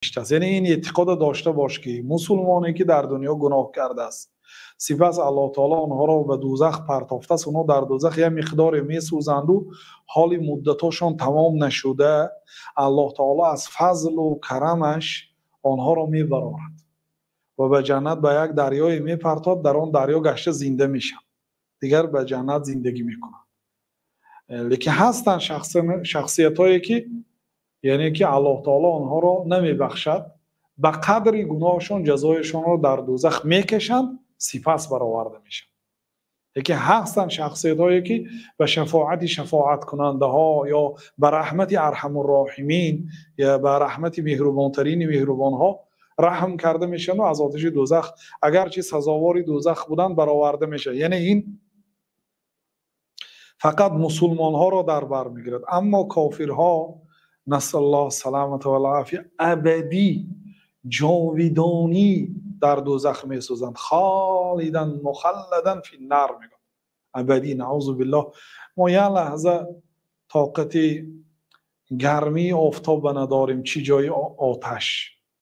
Аст. Яъне ин эътиқода дошта бош, ки мусулмоне, ки дар дунё гуноҳ кардааст, сипас Аллоҳ таоло онҳоро ба дӯзах партофтааст, онҳо дар дӯзах як миқдоре месӯзанду ҳоли муддатошон тамом нашуда, Аллоҳ таоло аз фазлу карамаш онҳоро мебарорад ва ба ҷаннат, ба як дарёе мепартод, дар он дарё гашта зинда мешаванд, дигар ба ҷаннат зиндагӣ мекунанд. Лекин ҳастанд шахсиятҳое, ки яъне ки Аллоҳ таоло онҳоро намебахшад, ба қадри гуноҳашон ҷазояшонро дар дӯзах мекашанд, сипас бароварда мешаванд. Лекин ҳастанд шахсиятҳое, ки ба шафоати шафоаткунандаҳо ё ба раҳмати арҳамурроҳимин ё ба раҳмати меҳрубонтарини меҳрубонҳо раҳм карда мешаванд ва аз оташи дӯзах, агарчи сазовори дӯзах буданд, бароварда мешавад. Яъне ин фақат мусулмонҳоро дар бар мегирад, аммо кофирҳо, насаллоҳ саламата вал-офия, абадӣ ҷовидонӣ дар дӯзах месӯзанд. Холидан мухалладан финнар мегӯяд, абадӣ, наузу биллоҳ. Мо як лаҳза тоқати гармии офтоба надорем, чӣ ҷои оташ.